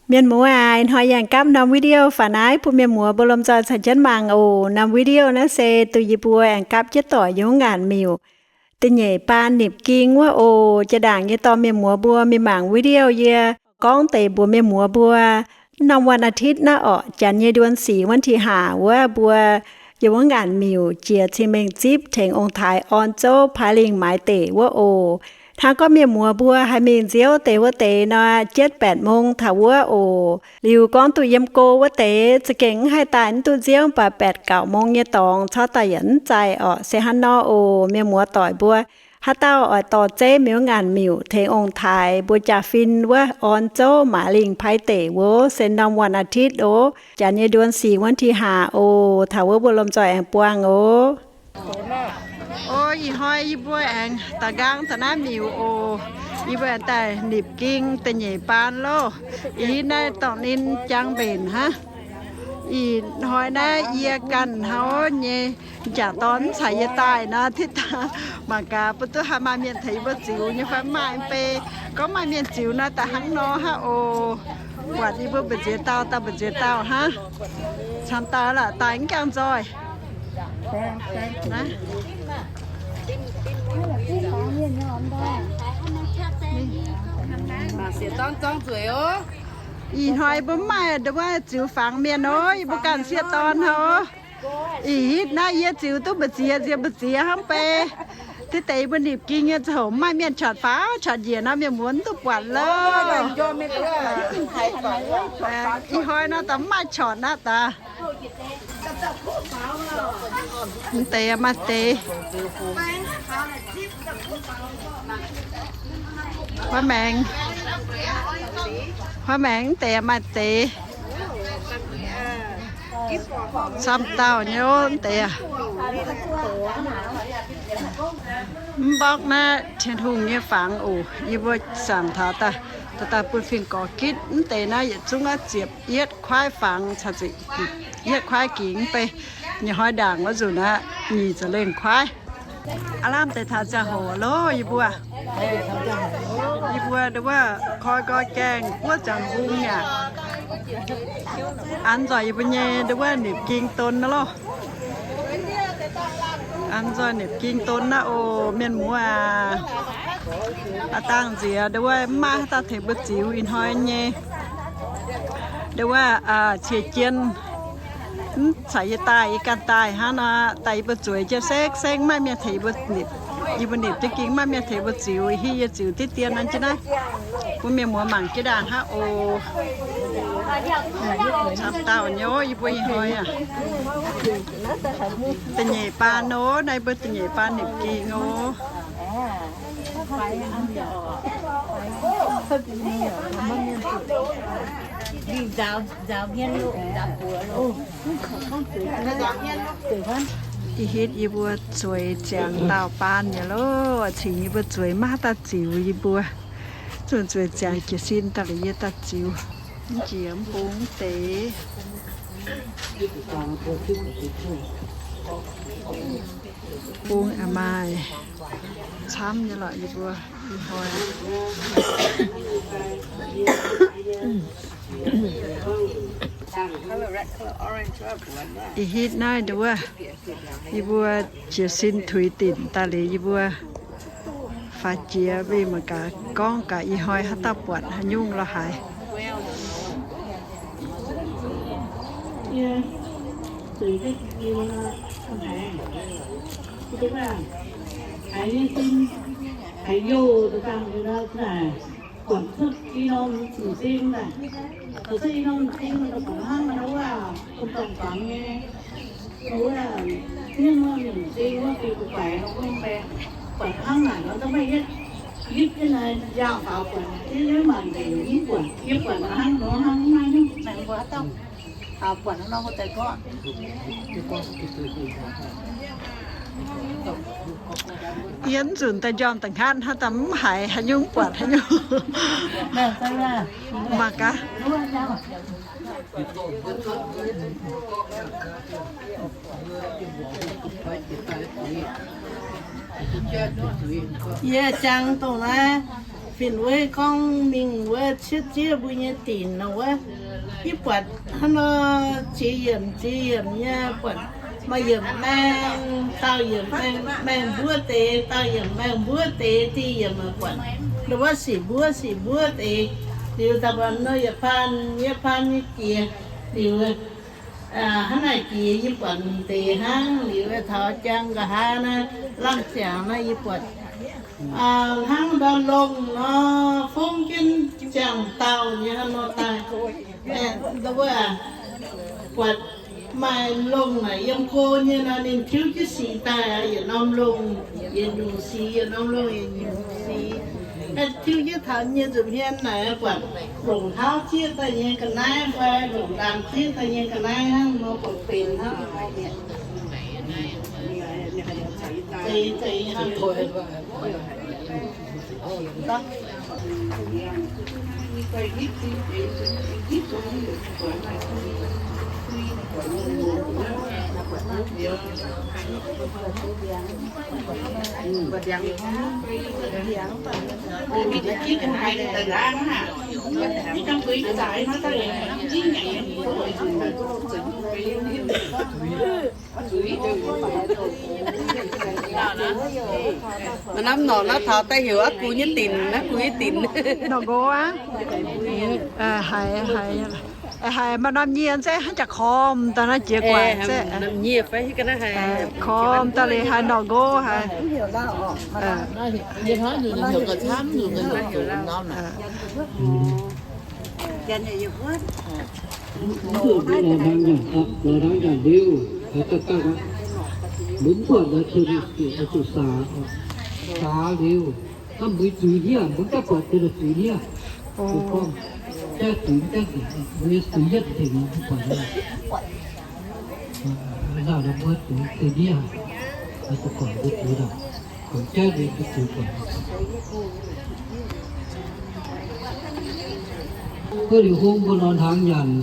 Mienh muoz aac, ih hnoi yie aengx gapv norm video faaux naaiv bun mienh muoz mbuo lomh nzoih caux jienv mangc oc. Norm video naaiv se duqv yie mbuo aengx gapv jienv doic yiem wuov ngaanc miuc da'nyeic baan nipc ging wuov oc. Jaa-ndaangc yie dorh mienh muoz mbuo mingh mangc video yie gorngv deix mbuox mienh muoz mbuo, norm วันอาทิตย์ naaiv orqc, janx nyei เดือนสี่ วันที่ห้า wuov mbuo yiem wuov ngaanc miuc jiex cing-mengh zipv tengx ong-taaix orn zouv paaiv lingh maaiz deic wuov oc. Hnangv gorngv mienh muoz mbuo haih mingh nziouv deix wuov deix nor, เจ็ดแปดโมง taux wuov oc. Liuz gorngv duqv yiem go wuov deix za'gengh mv haih daaih mv duqv nziouv, mv baac แปดเก้าโมง nyei dorngx corc daaih yaac mv zaih orqc. Se hnangv nor oc, mienh muoz doic mbuo, haaix dauh oix dorh zeiv mingh wuov ngaanc miuc tengx ong-taaix mbuo jaa-fin wuov orn zouv maaiz lingh paaiv deic wuov se norm วันอาทิตย์ oc, janx nyei เดือนสี่ วันที่ห้า oc. Taux wuov mbuo lomh nzoih aengx buangh oc. O, ih hnoi yie mbuo aengx daaih nqaang taux naaiv miuc oc. Yie mbuo aengx daaih nipc ging da'nyeic baan loh. Ih naaiv dorngx ninh jangx mbenc hnangv. Ih hnoi naaiv yie ganh hnangv nyei, m'jangc dorn mv caux yie daaih nor, mangc gaax mbuo duqv haih maaih mienh tengx yie mbuo ziux nyei fai mv maaih mv bei. Gorngv maaih mienh ziux nor, daaih hnangv nor hnangv oc. Buatc yie mbuo mbu'ziex dauh daaih mbu'ziex dauh hnangv. Camv dauh laaix daaih mv gaengh nzoih. Ih hnoi mbuo mv maaih nduov ziux fangx mienh oc, yie mbuo ganh sieqv dorn hnangv oc. Ih hitv naaiv yie ziux duqv mbu'ziex nziex mbu'ziex hnangv bei. Deix deix mbuo nipc ging nyei ziangh hoc mv maaih mienh corc faaux corc njiec nor, mienh muoz mv duqv buatc loh. Ih hnoi nor daaih mv maaih corc aqv daaih. Mv deix maaih deix. Huaav maengx, huaav maengx mv deix maaih deix. Camv dauh nyei mv deix. Mv mborqv naaiv Tin-Hungh nyei fangx oc. Yie mbuo saangc taux daaih, daaih bun fingx gorx gitv mv deix naaiv yietc zungv aqv, ziepc yietv kuaaiv fangx caux ziepc yietv kuaaiv gingx mv bei. Nyic hnoi ndaangc wuov nzunc aqv, nyic ziepc lengh kuaaiv. Aav lamh deix taux ziangh hoc loh yie mbuo. Yie mbuo nduov wuov koi nqoi gaengh buov ziangx hung yaac an nzoih yie mbuo nyei nduov wuov nipc ging don naaiv loh. An nzoih nipc ging don naaiv oc, mienh muoz aac. Aav dangh nziex nduov wuov mv maaih haaix dauh tengx mbuo ziux ih hnoi nyei. Nduov wuov cie jien mv caux yie daaih, yie ganh daaih hnangv nor, daaih yie mbuo zueiz jienv seng seng, mv maaih mienh tengx yie mbuo nipc. Yie mbuo nipc jienv ging, mv maaih mienh tengx yie mbuo ziux. Ih hitv yie ziux diqv dien nor jienv naaiv, bun mienh muoz mangc jienv ndaangc hnangv oc. Camv dauh nyei yie mbuo ih hnoi aac. Da'nyeic baan oc, naaiv mbuo da'nyeic baan nipc ging oc. Ih hitv yie mbuo zueiz ziangx dauh baan nyei loh, cingx yie mbuo zueiz maiv dauh ziux yie mbuo. Zunh zueiz ziangx jiez sin daaih liuz yie daaih ziux, mv jiex mv bung deix. Bung aac maaih camv nyei lorqc yie mbuo ih hnoi. Ih hitv naaiv nduov, yie mbuo jiez sin tuix dinc daaih liuz yie mbuo faix jiex mingh mangc gaax, gorngv gaax ih hnoi haaix dauh buatc haaix nyungc lorz haaix. Buatc cuotv i norm m'zing daaih. Buatc cuotv i norm m'zing daaih, buatc hnangv nor wuov, bun dorngh fangx nyei. Wuov, mienh wuov m'zing wuov, fingx gu'baic nor wuov, buatc hnangv naaic nor, da'maiv yietv, yietv jienv naaiv njaaux faaux buatc, yie mangc nzengc mv buatc, yie buatc hnangv nor hnangv maiv nyungc. Yie mv nzunc daaih njormh da'nqaatv hnangv, da'mv haiz haaix nyungc buatc haaix nyungc. Mangc gaax. Yie ziangx dongh naaiv Fin-wei gorngv mingh wuov cietv zieqv mbuo nyei dinc nor wuov, yie buatc hnangv nor ziex yiemc ziex yiemc nyei, buatc maaih yiemc maeng, daauh yiemc maeng, maeng mbuov deix, daauh yiemc maeng mbuov deix, dieh yiemc buatc nor wuov sic mbuov sic mbuov deix. Liuz daaih buatc nor yietc paan yietc paan nyei jiex. Liuz hnangv naaic jiex yie buatc deix hnangv. Liuz taux jangx nqa'haav naaiv, laangh ziangx naaiv yie buatc hnangv ndau longh nor, fongv jienv ziangh dauh nyei hnangv nor daaih. Buatc maaih longh naaic yiem go nyei nor, ninh tiuv jienv sic daaih, yietc norm longh yietc nyungc sic, yietc norm longh yietc nyungc sic. Tiuv jienv taux nyei nza'hmien naaic buatc longc hlauv zieqv daaih nyei ga'naaiv fai longc ndaangc zieqv daaih nyei ga'naaiv hnangv nor, buatc benx hnangv. Zeiz, zeiz hnangv. Maaih norm norqc naaiv taux daaih heuc aqv gux nyei dinc, aqv gux nyei dinc. Norqc nqox aqv. Haiz, haiz, haiz maaih norm nyieh zeiz hnangv jaax korm daaih naaiv jiex guaaic zeiz. Korm daaih liuz haiz norqc nqox haiz. Mv duqv lorz hnangv nyanc, lorz hnangv nyanc liuz, haaix dauh ganh aqv, mbuo mv buatc naaiv cuotv zuqc saax, saax liuz, hnangv mbuo zuiz hniev, mbuo ganh buatc deix zuiz hniev. Mbuo gorngv, jaav zuiz mv jaav nzengc, mbuo zuiz yietv nzengc, mbuo buatc. Naaiv mbuo zuiz hniev, mbuo zuqc guangc mbuo zuiz naaic, guangc jaav nzengc mbuo zuiz guangc. Wuov liuz hung mbuo nor hnaangx nyanc,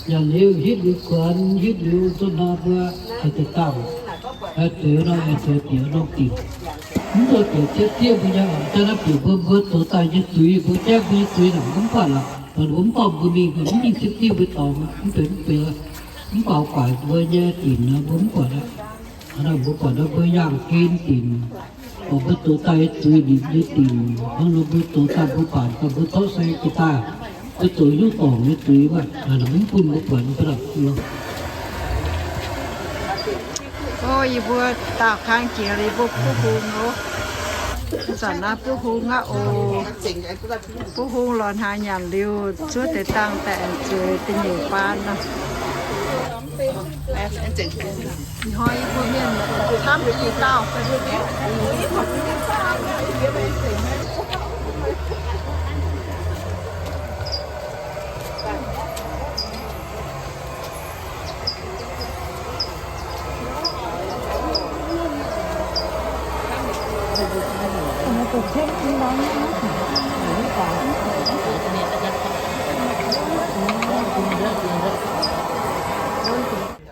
nyanc liuz hitv liuz kuonx, hitv liuz zunv nor mbuo haih deix dangh, haih zueiz nor, haih zueiz bieqc norm dinc. Mv zoux bieqc cietv zieqv mbuo nyei, daaih naaiv bieqc mbuo, mbuo zoux daaih nyei zuiz, mbuo jaiv mbuo nyei zuiz naaic mbuo mv buatc aqv. Mbuo mv dorh mbuo mingh, mv mingh cietv zieqv mbuo dorngx, mv benx mv benx, mv baac guaic mbuo nyei dinc nor mbuo mv buatc aqv. Hnangv naaic mbuo buatc nor mbuo yangh gen dinc, buatc mbuo zoux daaih zuiz nimc nyei dinc, hnangv nor mbuo zoux daaih mbuo baac daaih mbuo zorqv sai jiex daaih, mbuo zoux hiuv dorngc nyei zuiz wuov, naaic mv bun mbuo buatc mv baac lorqc. O, yie mbuo daauh kang jiex liuz mbuo buv hung oc. Zanc naaiv buv hung aqv oc. Buv hung lorz hnaangx nyanc liuz, zuov deix dangh daaih aengx zueiz da'nyeic baan nor. Ih hnoi yie mbuo mienh camv diqc dauh.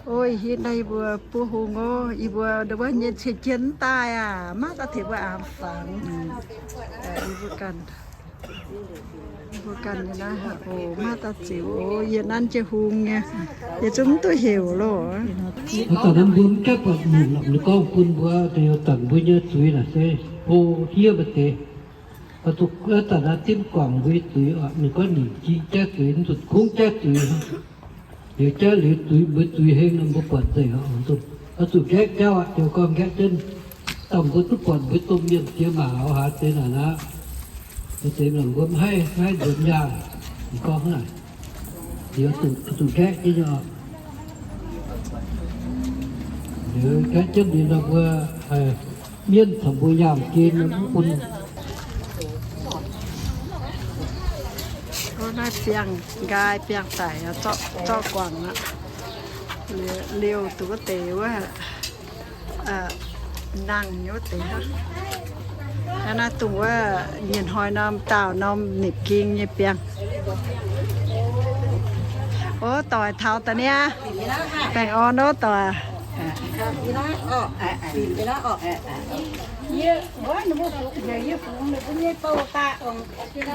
Ov, ih hnoi yie mbuo buv hung oc. Yie mbuo wuov nyei cien-jien daaih aac, maiv daaih tengx mbuo aengx fangx. Yie mbuo ganh, yie mbuo ganh nyei naaiv, oc, maiv daaih ziux oc. Yie nanv jienv hung nyei, yie zungv mv duqv heuc loh. Daaih naaiv mbuo mv gaengh buatc nyungc lorqc, ninh gorngv bun mbuo deix danc mbuo nyei zuiz naaic se hlo hiev maaih deix. Daaih naaiv dimv guangc mbuo nyei zuiz oc, ninh gorngv nimc jiex jaiv zuiz, mv zuqc kungx jaiv zuiz. Liuz jaiv liuz zuiz, mbuo zuiz heng nor mbuo buatc nzengc oc. Oix zuqc nqaeqv jauv aqv, ziouc gorngv nqaeqv jienv, dangh mbuo duqv buatc mbuo domh mienh jiex maac oix haaix deix naaic aqv. Deix mienh mbuo mv haih, mv haih nzuonx nyaah, ninh gorngv naaic. Liuz zuqc nqaeqv jienv nyei oc. Liuz nqaeqv jienv liuz nor mbuo haih mienv caux mbuo yaangh gen mv bun. Naaiv biangh nqaai biangh daic zorqv guangc aqv. Liouh duqv wuov deix wuov, nangh nyei wuov deix hnangv. Naaiv dongh wuov nyienh hnoi norm daauh norm nipc ging nyei biangh. Ov, doic taux daaih niaa. Baengh orn ov, doic. Yie, ninh mbuo fungx, yie fungx ninh mbuo nyei bouh daaih,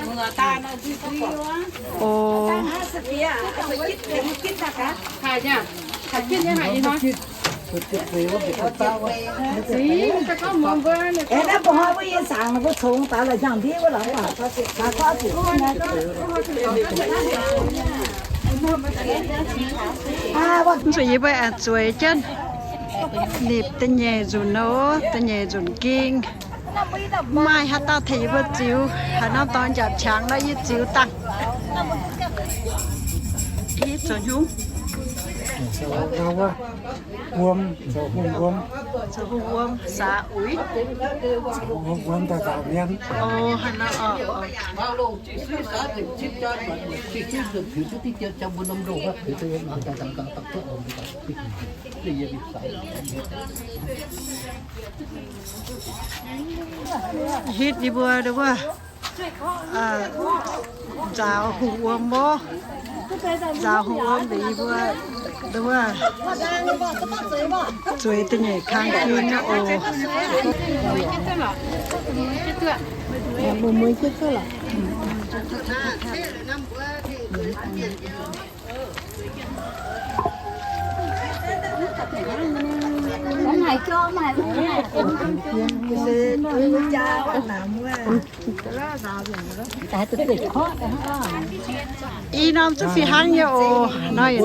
muoc daaih nor, ndui ndui wuov. O. Aeqv, naaiv mbuo hnoi mbuo yie zaangc ninh mbuo congx daaih la'hmangc ndiev wuov lorqc, mangc gaax zuqc zuqc yie mbuo aengx zueiz jienv nipc da'nyeic nzunc nor, da'nyeic nzunc ging. Maaih haaix dauh tengx yie mbuo ziux, haaix norm dorngx njaapc qangx nor yie ziux dangh. Ih zuqc hungh, wuom, zoux hungh wuom, zoux hungh wuom, saax uix, zoux hungh wuom daaih nzaaux mienh. O, hnangv naaiv oc. Hitv yie mbuo nduov wuov, nzaaux hungh wuom mor. Nzaaux hungh wuom liuz yie mbuo nduov wuov, zueiz da'nyeic kang ging oc. I norm zuqc fih hnangv nyei oc. Nor yie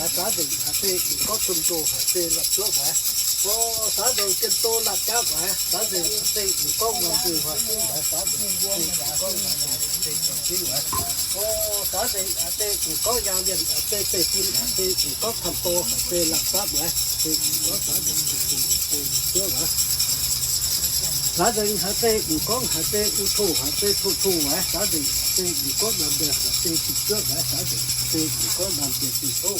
Saax nzengc haaix zeiz mv gorngv haaix zeiz uv tov haaix zeiz tov tov waaic, saax nzengc haaix zeiz mv gorngv naamh nzengc haaix zeiz fih zuoqv waaic, saax nzengc haaix zeiz mv gorngv naamh nzengc fih tov waaic. O, saax nzengc haaix zeiz mv gorngv naamh bun mbuo haaix zeiz naaiv zeiz mv gorngv nzuonx daaih seix doz, haaix zeiz mv gorngv zien doz waaic, haaix zeiz mv gorngv zeiz haaix zeiz zeiz fih zuoqv fih waaic, saax nzengc haaix zeiz mv gorngv naamh nzengc fih tov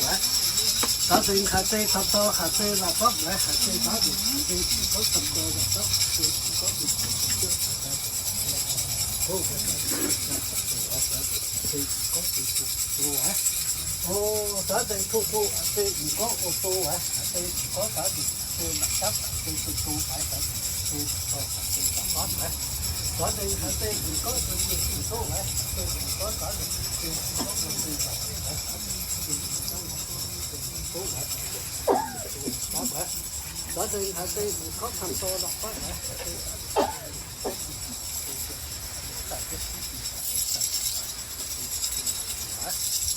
waaic. Saax nzengc haaix zeiz camv tor haaix zeiz la'gapv waaic, haaix zeiz saax nzengc haaix zeiz mv gorngv camv tor la'gapv, haaix zeiz mv gorngv fih zuoqv fih zuoqv, saax nzengc haaix zeiz mv gorngv fih zuoqv fih zuoqv waaic. O, saax nzengc tov tov haaix zeiz mv gorngv o tov waaic, haaix zeiz mv gorngv saax nzengc haaix zeiz la'gapv, haaix zeiz zien doz waaic, saax nzengc haaix zeiz mv gorngv la'gapv waaic. Saax nzengc haaix zeiz mv gorngv zien fih zuoqv waaic, haaix zeiz mv gorngv saax nzengc haaix zeiz mv gorngv zien fih zuoqv waaic, saax nzengc haaix zeiz mv gorngv zien fih zuoqv waaic. Saax nzengc haaix zeiz mv gorngv camv tor la'gapv waaic, haaix zeiz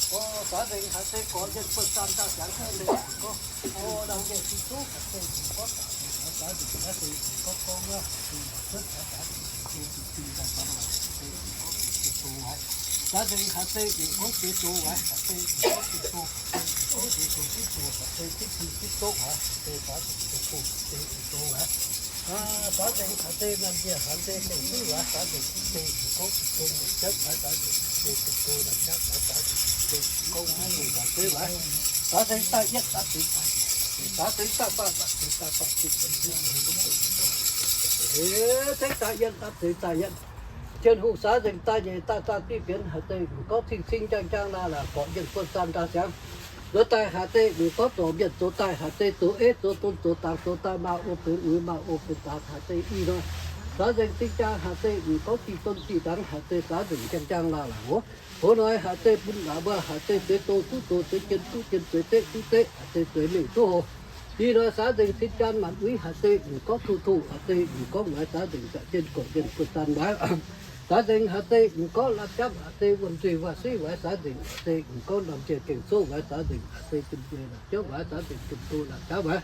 O, saax nzengc haaix zeiz gorx mienh buoz-zaanh daaih ziangx haaix zeiz gorngv, o, nangh mienh fih zuqv haaix zeiz gorngv, saax nzengc haaix zeiz gorngv gorngv wuov, fih zuqv haaix zeiz gorngv fih zuqv haaix zeiz gorngv fih zuqv haaix. Saax nzengc haaix zeiz gorngv fih zuqv haaix, haaix zeiz gorngv fih zuqv, haaix zeiz gorngv fih zuqv, haaix zeiz fih zuqv haaix, haaix zeiz saax nzengc fih zuqv haaix. Saax nzengc haaix zeiz naamh nziex haaix zeiz dengh suiv waac, saax nzengc haaix zeiz gorngv fih zuqv daaih jauv waac, saax nzengc haaix zeiz fih zuqv daaih jauv waac, saax nzengc haaix zeiz gorngv fih zuqv daaih jauv waac. Saax nzengc daaih yietv daaih fingx daaih, saax nzengc daaih faanh daaih fingx daaih faanh fingx daaih fingx, saax nzengc daaih yietv daaih fingx daaih yietv. Tin-Hungh saax nzengc daaih nyeic daaih zaah diqv fienx haaix zeiz mv gorngv cing-cing njang-njang laac laac gorqv mienh buoz-zaanh daaih ziangx. Nzuonx daaih haaix zeiz mv gorngv zoux mienh zoux daaih, haaix zeiz zoux eiv zoux don zoux dangx zoux daaih, maaih o benx uix, maaih o benx dangx, haaix zeiz i hnoi. Saax nzengc zinh jaang haaix zeiz mv gorngv dih don dih dangx, haaix zeiz saax nzengc njang-njang laac laac oc. Hoz hnoi haaix zeiz bun laac mbuo, haaix zeiz zueiz doz duqv doz, zueiz jien duqv jien, zueiz deqv duqv deqv, haaix zeiz zueiz mengh duqv hoc. Ih hnoi saax nzengc cin jaan maanc uix haaix zeiz mv gorngv tuv tuv, haaix zeiz mv gorngv mueiz, saax nzengc za'gengh gorqv mienh buoz-zaanh mueiz. Saax nzengc haaix zeiz mv gorngv la'japv, haaix zeiz wuonh nzuih waac-siqv waac, saax nzengc haaix zeiz mv gorngv normh njiec gengh soqv waac, saax nzengc haaix zeiz jiem nzuih la'japv waac, saax nzengc jiem nzuih la'japv waac.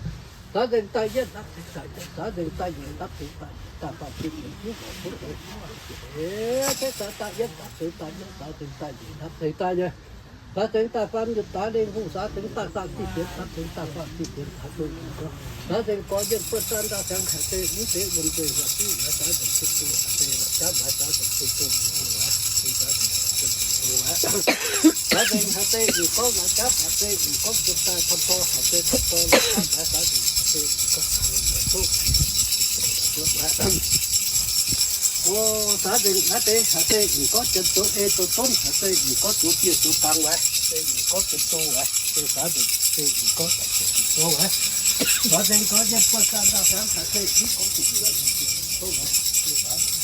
Saax nzengc daaih yietv dapv, saax nzengc daaih nyeic dapv, daaih faanh daaih yietv dapv, saax nzengc daaih yietv dapv, saax nzengc daaih nyeic dapv, daaih daaih nyei. Saax nzengc daaih faanh yietv daaih lingh hungh, saax nzengc daaih zaah diqv fienx, saax nzengc daaih faanh diqv fienx, saax nzengc gorqv mienh buoz-zaanh daaih ziangx haaix zeiz mv zeiz wuonh nzuih waac-siqv waac, saax nzengc cin-cin haaix zeiz la'japv waac, saax nzengc cin-cin waac, saax nzengc haaix zeiz mv gorngv la'japv, haaix zeiz mv gorngv nzuonx daaih camv tor, haaix zeiz camv tor la'japv waac, saax nzengc haaix zeiz mv gorngv zoqv. Ov, zaax nzengc naaiv deix haaix zeiz mv gorngv janx zoux ei zoux donv, haaix zeiz mv gorngv zoux dieh zoux dangx waaic, haaix zeiz mv gorngv janx zoux waaic, se zaax nzengc se mv gorngv zoux waaic. Zaax nzengc gorngv yiem buonv-saam ndaauh siangx haaix zeiz mv gorngv zoux waaic, se zaax nzengc.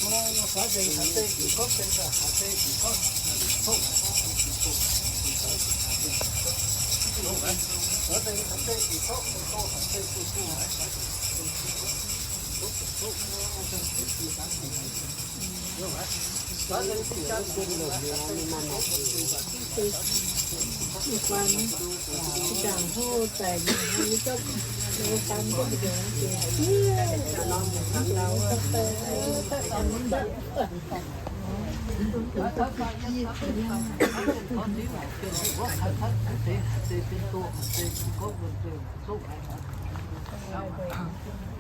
Ov, zaax nzengc haaix zeiz mv gorngv janx, haaix zeiz mv gorngv zoux waaic, se zaax nzengc.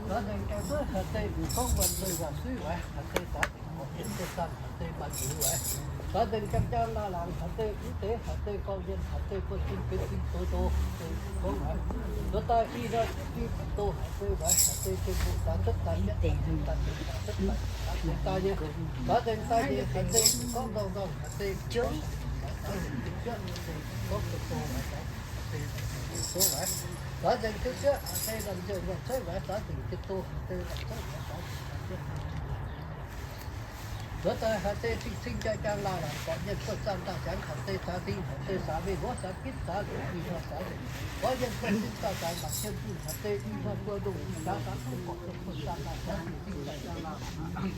Zaax nzengc gaeng dueiv haaix zeiz mv gorngv wuonh nzuih waac suiv waaic, haaix zeiz zaax nzengc gorqv-yienv duqv zanc, haaix zeiz maaih nzuih waaic. Zaax nzengc jang-jang laangh laangh haaix zeiz mv deix, haaix zeiz gorqv-yienh, haaix zeiz buonv-sin benx sin zoux ndo, haaix zeiz mv gorngv waaic. Nzuonx daaih i nor, i mv doh haaix zeiz waaic, haaix zeiz jienv mbuo zaax cuotv daaih yietv, haaix zeiz daaih cuotv daaih yietv, haaix zeiz daaih nyei. Zaax nzengc daaih nyei haaix zeiz mv gorngv nzorng nzorng, haaix zeiz mv gorngv zaax nzengc jienv juoqv, haaix zeiz mv gorngv ndo ndo waaic, zaax nzengc jienv juoqv, haaix zeiz nzengc jienv nzorng cuotv waaic, zaax nzengc jienv ndo, haaix zeiz nzorng cuotv waaic, zaax nzengc jienv Nzuonx daaih haaix zeiz cing-cing jaa-jang laangh laangh gorqv-yienh buonv-saam ndaauh siangx, haaix zeiz zaax dingh, haaix zeiz zaax mengh wuov, zaax bitv zaax luc, ih hnoi zaax nzengc gorqv-yienh buonv-sin dauh zaax mangc jien zunh, haaix zeiz ih hnoi buo ndongh zaax zaax duqv gorqv-yienh buonv-saam ndaauh siangx, cing-cing jaa-jang laangh laangh.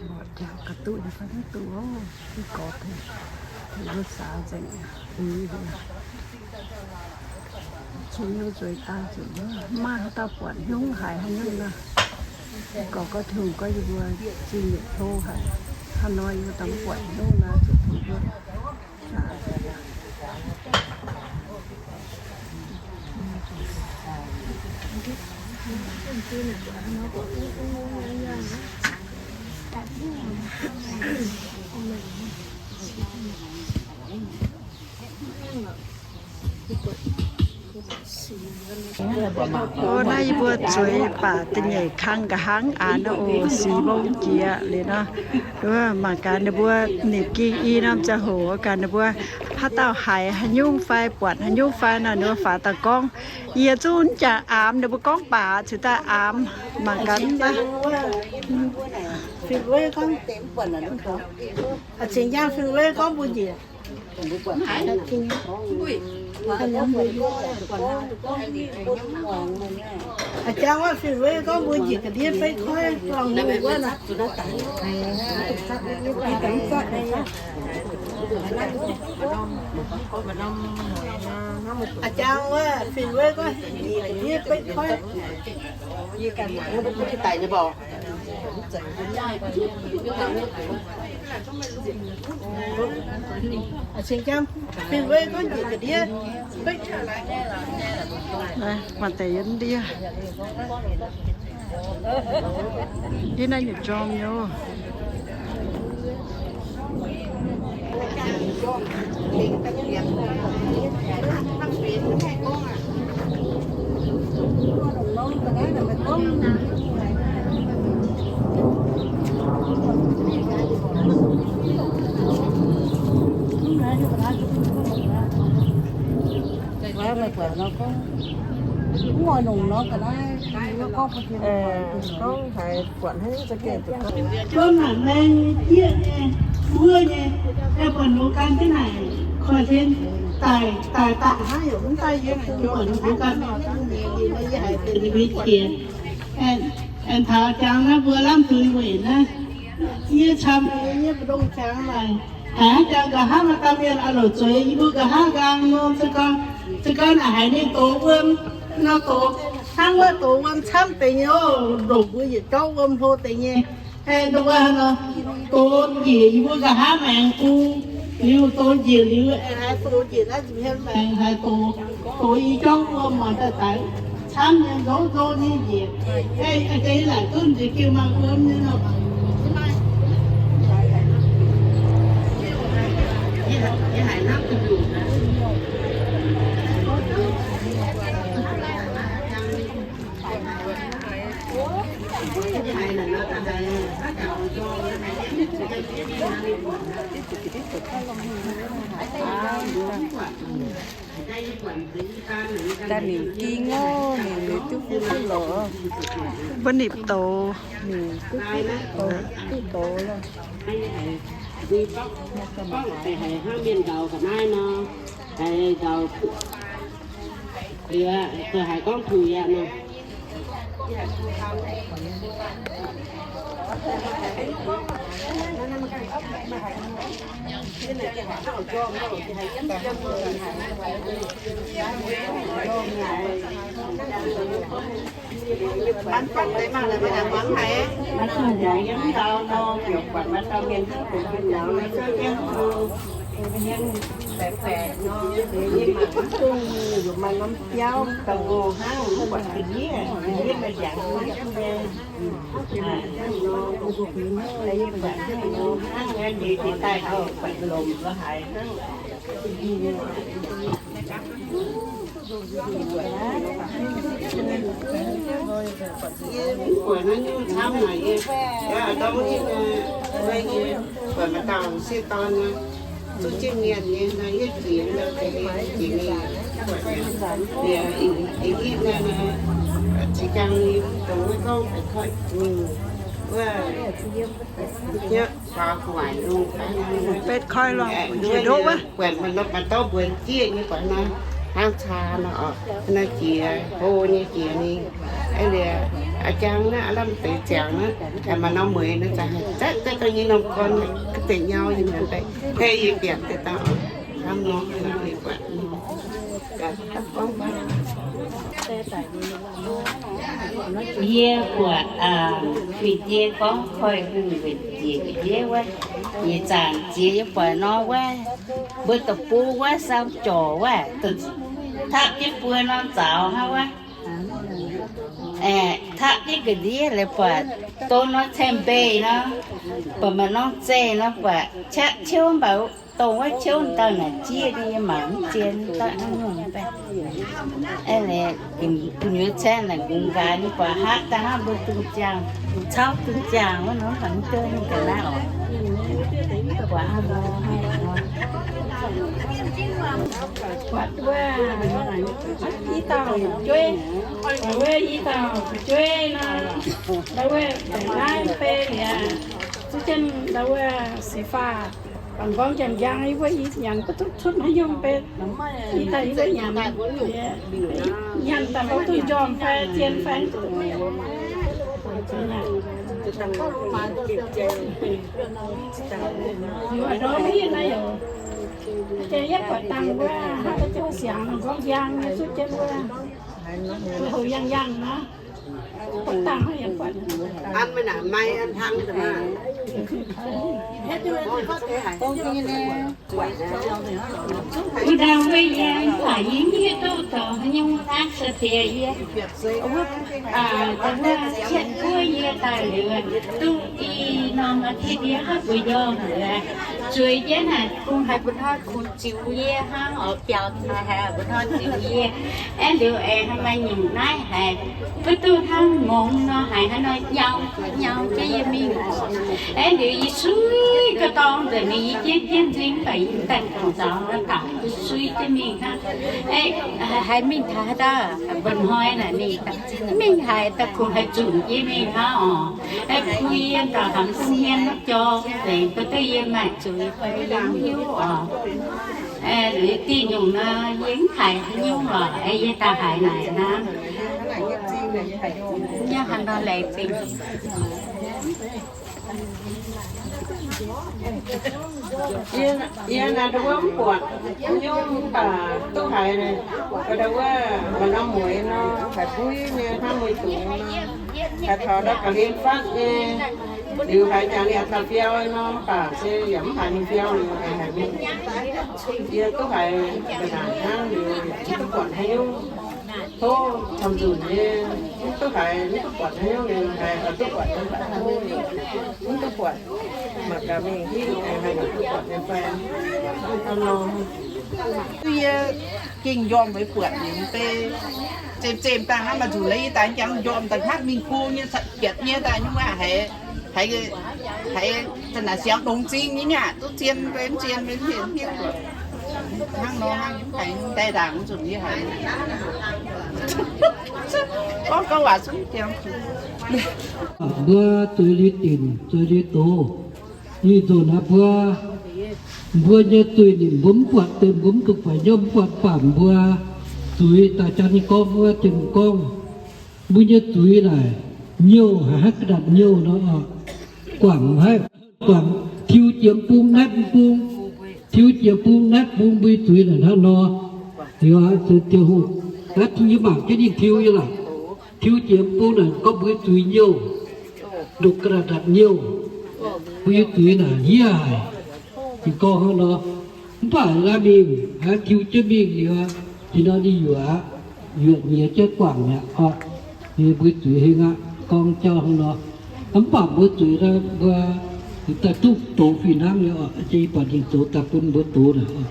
Mbuox jauv ga'duqv nyei fai maiv duqv oc. Ih gorx tengx, tengx wuov saax nzengc, uix, cun nyei zueiz daaih zuqc maaih haaix dauh buatc hnyouv haiz haaix nyungc nor. Ih gorx gorngv Tin-Hungh gorngv yie mbuo zingh yietc hlo haic. Hnangv nor yie mbuo daaih mv buatc hnyouv nor zuqc tengx wuov saax nzengc. Ov, naaiv yie mbuo zueiz baac da'nyeic kang nqa'haav aqv nor oc, sic mbong jiex liuz nor. Mangc gaax ninh mbuo ninh ging i norm ziangh hoc, gaax ninh mbuo haaix dauh haiz haaix nyungc fai buatc haaix nyungc fai nor, ninh mbuo faaux daaih gorngv. Yie zungv jangx aamx, ninh mbuo gorngv baac cingx daaih aamx. Mangc gaax, cingx jangx fingx weiv gorngv mbuo njiec. A'jang wuov fingx weiv gorngv mbuo njiec ga'ndiev beiv koiv longx wuov nor. A'jang wuov fingx weiv gorngv njiec ga'ndiev beiv koiv. Cingx jang fingx weiv gorngv njiec ga'ndiev beiv. Maaih deix yiem ndiev. Yie naaiv nyei jorm nyei. Gorngv haiz buatc hnangv za'gengh Gorngv mangc maeng nyei, jieqv nyei, wuov nyei, aengx buatc ndoqc gan jienv naaic, koiv-tien daaih, daaih daaih hnangv yaac mv daaih yie kungx buatc ndoqc gan, yie haiz deix ninh mbuo qiex. Aengx taux jangx naaiv mbuo lamh zuiz weic naaiv, yie camv nyei, yie mv dungx jangx naaic. Haiz hnangv jangx nqa'haav maaih dauh mienh oix longc zueiz yie mbuo nqa'haav nqaang nor, se gorngv, se gorngv naaic haiz ninh dox wuom nor, dox hnangv wuov dox wuom camv deix nyei oc, ndongc mbuo yietc jauv wuom hlo deix nyei. Aengx dongh wuov nor, dox njiec yie mbuo nqa'haav maengx bung liuz, dox njiec liuz aengx haiz dox njiec naaiv nza'hmien maengx haiz dox, dox i jauv wuom mangc daaih daaih camv nyei, nzou nzou nyei njiec. Aengx deix laaic duqv njiec jiu mangc wuom nyei nor. Daaih ninh ging ov, ninh liuz duqv fuqv duqv loz. Mbuo nipc douz, ninh duqv fuqv duqv loz, duqv douz lorh. Haiz gorngv tuc yaac nor. Maiv dungx nzauh yiem ndau nor, heuc buatc maaih dauh mienh duqv benx bun nzauh nor, zouv jienv baeqc baeqc nor, yie mangc mv dungx, yaac maaih norm biauv dongh ngongh hnangv, mv buatc ga'ndiev, ga'ndiev maaih ndiangx nyei. Yie buatc hnangv nor, ndeic daaih buatc lomc lo haaix hnangv. Yie mv buatc naaiv nyungc camv naaic yie, ndorm wuov nyungc, yie buatc maaih dauh sieqv dorn, zuqv jienv mienh nyei, naaiv yie jiex ndau deix jiex mingh, buatc liuz, ih, ih, naaiv, ziex jaang nyei, dongh wuov gorngv, wuov, betv koi lorh, njiec ndoqv wuov. Buatc maaih dorv mbuonx jieqv nyei buatc naaiv, hnangv caa nor, naaiv jiex, hlo nyei jiex ninh. Aa liuz, a'jang naaiv aav lamh deix ziangx naaiv, maaih norm mueiz naaiv za'gengh haih zatv daaih nyei norm gorn, ga'deix nyau nyei mienh daaih, hei yie bienc deix daaih oc. Hnangv nor, hnangv nor yie buatc. Yie buatc, aa, fih jiex gorngv koiv-hungh weic jiex ga'ndiev wuov, yietc zanc jiex yie buatc nor wuov, mbuo deic-bung wuov, sau jorc wuov, tapv jienv buo norm zaux hnangv wuov. Aeqv, tapv jienv ga'ndiev leiz buatc, dongh norm ceng-mbeih nor, buatc maaih norm zeih nor, buatc qaqv ciouv mv baac dongh wuov ciouv daaih naaic jieqv nyei, mangc mv zien daaih hnangv nor. Aeqv, gu'nyuoz caeqv naaic nqungx nqaaix nyei, buatc haav daaih hnangv mbuo dungz jaangh, cauv dungz jaangh wuov nor, mv baac mv duqv nyei ga'naaiv oc. Buatc wuov, i dauh fu'jueiv, buatc wuov i dauh fu'jueiv nor, ndau wuov naaiv mv bei liuz, zuqv jienv ndau wuov seix faah, bangc nqorngv njang-njang, yie mbuo ih nyanc mv duqv cuotv haaix nyungc mv bei. Ih daaih yie mbuo nyanc, nyanc daaih mv duqv njormh fai zien fai. Yie mbuo ndorm mv hiuv naaiv yaac, yietv buatc dangh wuov, hnangv wuov ziouc siangx nqorngv njang nyei zuqv jienv wuov, houc yangh yangh nor. An meih naaic mai an hlang deix maah. Wuov ndau wuov yie mv baac yie hiuv duqv taux haaix nyungc naaiv se diex yie, wuov, wuov cietv guoqv yie daaih liuz, duqv i norm aa tiv yie hnangv mbuo nyorng liuz, zueiz jienv naaic kungx haiz mbuo hnoi kungx ziux yie hnangv oc, biaux haic haic mbuo hnoi ziux yie. Aeqv, liuz aengx maaih nyungc naaiv haiz, mv duqv hnangv mungz nor haiz haaix nor nyau nyau jienv yie mingh oc. Aeqv, liuz yie suiv ga'dorng nzengc mingh, yie jienv jienv nzingv mv baac yie daaih dongh nzaaux daaih suiv jienv mingh hnangv. Aeqv, haiz mingh taux haaix dauh, mba'hnoi naaic mingh, mingh haiz daaih kungx haiz zunc yie mingh hnangv oc. Aeqv, bun yie ndau hnamv sin hmien maiv jorm nzengc, bun duqv yie maaih zuiz fai yie mv hiuv oc. Aeqv, liuz diuh nyungc nor yie mv haiz haaix nyungc lorqc, aeqv, yie daaih haiz naaic hnangv. Yie hnangv nor laengz zingh. Yie, yie naaiv ndau wuov mv buatc haaix nyungc, mv baac duqv haiz ndau wuov maaih norm mueiz nor, haiz mbuo nyei hnangv mueiz dungz nor, haiz taux ndau ga'hlen fatv nyei, liuz haiz jangx yaac taux fiau nor, mv baac se yaac mv haiz ninh fiau liuz haiz mingh. Yie duqv haiz ga'naaiv hnangv liuz yaac mv duqv buatc haaix nyungc. Tov taux nzunc nyei, mv duqv haiz, mv duqv buatc nyei, haiz mv duqv buatc, mv duqv buatc, mangc gaax mingh hiuv, haiz mv duqv buatc nyei fai. Hnangv nor, yie gengh njormh weic buatc ninh mv bei, zemh zemh daaih hnangv maaih nzunc lei yie daaih njang njormh daaih hnangv mingh go nyei, giatc nyei daaih nyungc aqv haiz, haiz, haiz za'naaic siangx longx zingh nyei nyei aqv, duqv zien mbenc zien mbenc mienh hiuv. Hnangv nor hnangv haiz daaih ndaangc nzunc yie haiz gorngv, gorngv waac zungv jangx zuqc. Mbuo zueiz liuz dinc, zueiz liuz doz. Ih nzunc naaiv mbuo, mbuo nyei zuiz nimc mbuo mv buatc deix, mbuo mv dungx faix hnyouv mv buatc, mv baac mbuo zuiz daaih jangx ninh gorngv wuov, Tin-Hungh gorngv, mbuo nyei zuiz naaic nyouh haic, haaix ga'ndatc nyouh nor, guangc haic, guangc tiux jiex bung naetv bung, tiux jiex bung naetv bung, mbuo nyei zuiz naaic hnangv nor. Liuz zuiz Tin-Hungh, naaiv yie mangc jienv ninh tiux nyei lorqc. Tiux jiex bung naaic gorngv mbuo nyei zuiz nyouh, ndongc ga'ndatc nyouh, mbuo nyei zuiz naaic hniev haic. Ninh gorngv hnangv nor. Mv baac naaiv mingh, tiux jienv mingh liuz, ih nor ninh yuoqc aqv, yuoqc nyiex jienv guangc mi'aqv. Ninh mbuo zuiz heng aqv, gorngv jauv hnangv nor. Mv baac mbuo zuiz naaiv mbuo daaih duqv doz fih hnangv nyei oc. Jiex ih buatc ninh zoux daaih bun mbuo doz naaic oc.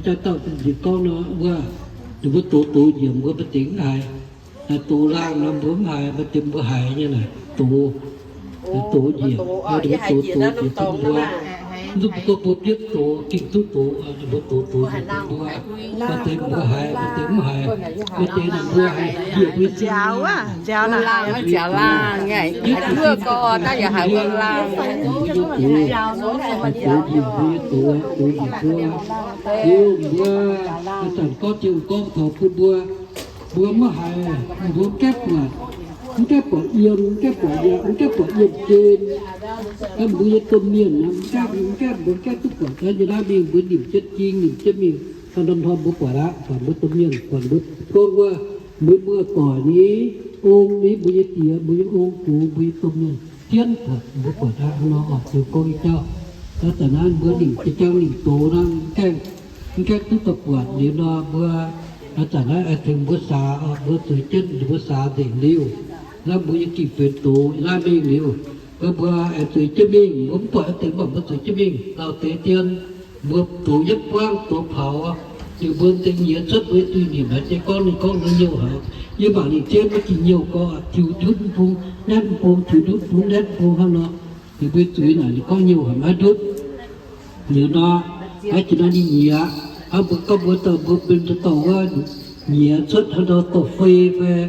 Jaa dauh nzipc gorngv nor wuov, ninh mbuo doz doz njiec mbuo maaih deix mv haiz. Doz laangh nor mbuo mv haiz, maaih deix mbuo haiz nyei naaic doz. Doz njiec, ninh mbuo doz doz njiec bun mbuo. Mv duqv mbuo gorngv mbuo bietv doz, gengh duqv doz, ninh mbuo doz doz njiec bun mbuo. Maaih deix mbuo haiz, maaih deix mv haiz, maaih deix naaic mbuo haiz njiec mbuo sin. Nziaaux laangh, nziaaux laangh, wuov gorx daaih yaac haiz wuov laangh. Doz njiec mbuo, doz njiec mbuo. Liuz mbuo, ih zanc gorngv Tin-Hungh gorngv taux bun mbuo, mbuo mv haiz, mbuo mv gaengh buatc, mv gaengh buatc yiem, mv gaengh buatc yiem, mv gaengh buatc yiem gen. Mbuo nyei domh mienh mv gaengh, mv gaengh, mbuo mv gaengh duqv buatc. Yie naaiv mingh mbuo nimc jienv jing, nimc jienv mingh, hnangv norm hnoi mbuo buatc aqv, buatc mbuo domh mienh, buatc mbuo gorngv wuov, mbuo muoz-doic ni, ong ni, mbuo nyei diex, mbuo nyei ong-gux, mbuo nyei domh mienh, jienv buatc, mbuo buatc aqv. Hnangv nor oc, ziouc gorngv nyei jauv. Ih zanc naaiv mbuo nimc jiex jangv nimc doz naaiv, mv gaengh, mv gaengh duqv daaih buatc liuz nor, mbuo ih zanc naaiv tengx mbuo saax oc, mbuo zueiz jienv ninh mbuo saax nzengc liuz, naaiv mbuo nyei gengh benx doz naaiv mingh liuz, mbuo aengx zueiz jienv mingh, mbuo mv buatc deix mv baac mbuo zueiz jienv mingh lauh deix dien, mbuo doz yietv buangv doz paux, liuz mbuo deix nyiex cuotv mbuo duih nimc haic, jiex gorngv ninh gorngv mbuo nyouh haic. Yie mangc ninh jienv maiv ging nyouh gorx, tiux ndutv mv bung naetv mv bung, tiux ndutv bung naetv mv bung hnangv nor. Liuz mbuo zueiz naaic ninh gorngv nyouh haic maiv ndutv. Liuz nor, aqv jiex nor ninh nyiex, hnangv mbuo gorngv mbuo dorh mbuo mienh dorh wuov, nyiex cuotv hnangv nor dorh fei fai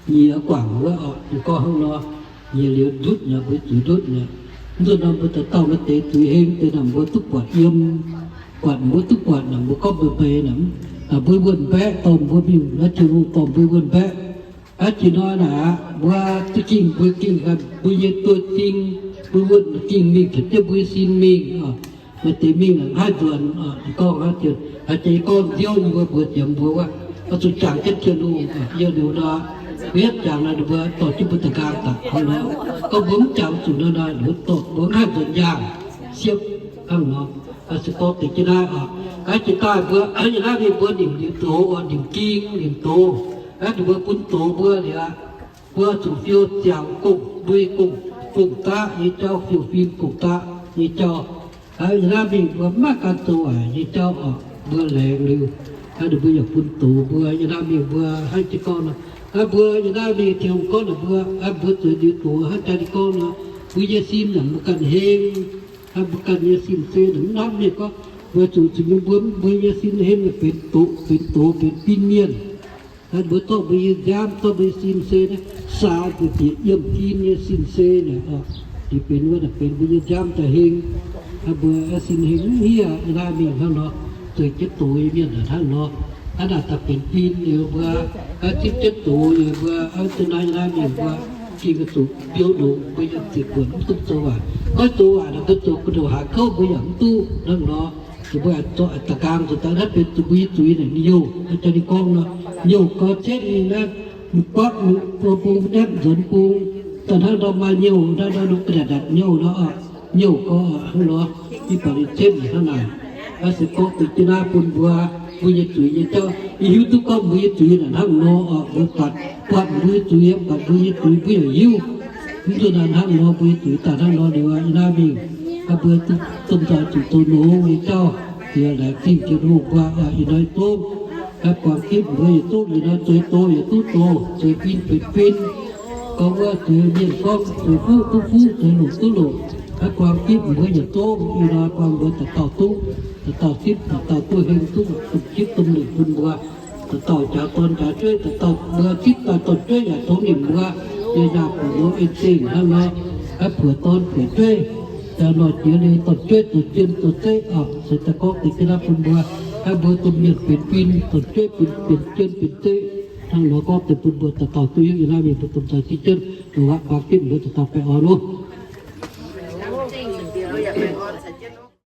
nyiex guangc wuov oc, ninh gorngv hnangv nor. Nyiex liuz ndutv nyei, mbuo zueiz ndutv nyei. Mv nzunc nor mbuo dauh dauh maaih deix zueiz heng deix naaic mbuo duqv buatc yiem, buatc mbuo duqv buatc naaic mbuo gorngv mbeix mbeix naaic, mbuo wuonh mbaeqv dorh mbuo mingh, naaiv Tin-Hungh dorh mbuo wuonh mbaeqv. Aqv jiex nor naaic aqv, mbuo za'gengh mbuo gengh mbuo nyei doz-ding, mbuo wuonh gengh mingh taux jienv mbuo nyei sin mingh oc. Maaih deix mingh mv haih nzuonx oc. Ninh gorngv hnangv jiex, haaix jiex gorngv nziouv yie mbuo mbuox jiex mbuo wuov, oix zuqc jangx jienv Tin-Hungh oc. Yiem liuz nor, mbuo hietv jangx nor ninh mbuo dorh jienv mbuo da'nqaang daaih hnangv nor. Gorngv mbuo mv jangx zuqc nor nor, ninh mbuo dorh mbuo mv haih nzuonx yaangh siepv hnangv nor. Se gorngv deix jienv naaiv oc, aqv jiex daaih mbuo, ih naaiv mingh mbuo nimc liuz doz oc, nimc ging nimc doz, aqv ninh mbuo bun doz mbuo liuz aqv, mbuo zuqc fiou ziangx gong, mbuo gong, gong-daqv nyei jauv, fiou fim gong-daqv nyei jauv. Ih naaiv mingh mbuo mv maaih ganh zoux waaic nyei jauv oc, mbuo laengz liuz, aqv ninh mbuo yaac bun doz mbuo. Ih naaiv mingh mbuo hnangv jiex gorngv nor, aqv mbuo ih naaiv mingh Tin-Hungh gorngv naaic mbuo, aqv mbuo zueiz liuz doz hnangv jaax ninh gorngv nor, mbuo nyei sin naaic mbuo ganh heng, aqv mbuo ganh nyei sin se naaic mv hnamv mienh gorngv, weic zuqc zuqc nyei mbuo, mbuo nyei sin heng naaic benx doz, benx doz, benx bin mienh. Aqv mbuo zorqv mbuo nyei nziaamv, zorqv mbuo nyei sin se naaiv saa mbuo bieqc yiem fin nyei sin se naaic oc. Liuz benx wuov naaic benx mbuo nyei nziaamv daaih heng. Aqv mbuo sin heng mv hiev, ih naaiv mingh hnangv nor, zueiz jienv doz nyei mienh naaic hnangv nor. Aqv naaic daaih benx bin liuz mbuo, aqv zipv jienv doz liuz mbuo, aqv zinh naaiv ih naaiv mingh mbuo gengh zuqc biouv longx, mbuo yaac ziepc buonc mv duqv zoux waaic. Goiv zoux waaic naaic mbuo zoux gu'ndongx haaix kouv mbuo yaac mv duqv hnangv nor. Mbuo zorqv da'nqaang zoux daaih naaiv benx zuqc mbuo nyei zuiz naaic ninh youh, jaax ninh gorngv nor, youh gau cetv ninh naaiv, m'botv m'bung, m'naetv nzuonx bung, daaih hnangv nor maaih youh, hnangv nor nor ga'ndatc ndatc youh nor, youh gau hnangv nor, mv baac ninh cetv ninh hnangv naaic. Aqv se gorngv deix jienv naaiv bun mbuo mbuo nyei zuiz nyei jauv. Yie hiuv duqv gorngv mbuo nyei zuiz naaic hnangv nor oc, mbuo buatc, buatc mbuo nyei zuiz, buatc mbuo nyei zuiz mbuo yaac hiuv. Mv zuqc naaic hnangv nor, mbuo nyei zuiz daaih hnangv nor liuz aqv. Yie naaiv mingh, mbuo domh nzoih zuqc zoux longx nyei jauv, yie laengz zingh Tin-Hungh mbuo oc. Ih hnoi zungv, buangh gitv mbuo yietc zungv, ih hnoi zueiz doz yaac duqv doz, zueiz fin benx fin, gorngv wuov zueiz mienh gorngv, zueiz fuqv duqv fuqv, zueiz loc duqv loc. Buangh gitv mbuo yietc zungv, ih hnoi buangh mbuo dauh dauh duqv, dauh dauh zipv, dauh dauh duqv heng, duqv domh zipv domh lingc bun mbuo. Dauh dauh jaax dorn jaax jueiv, dauh dauh mbuo zipv daaih dorn jueiv yaac tongx nimc mbuo. Yie naaic buoz-ndoqv en zingh hnangv nor, buoz-dorn buoz-jueiv, jaax nor jiex liuz dorn jueiv dorn jien dorn zeqv oc, se daaih gorngv deix jienv naaiv bun mbuo, mbuo domh mienh benx fin, dorn jueiv benx jien benx zeqv. Hnangv nor gorngv deix bun mbuo dauh dauh duqv hiuv. Yie naaiv mingh mbuo domh nzoih zipv jienv, buangh gitv mbuo dauh dauh baengh orn oc.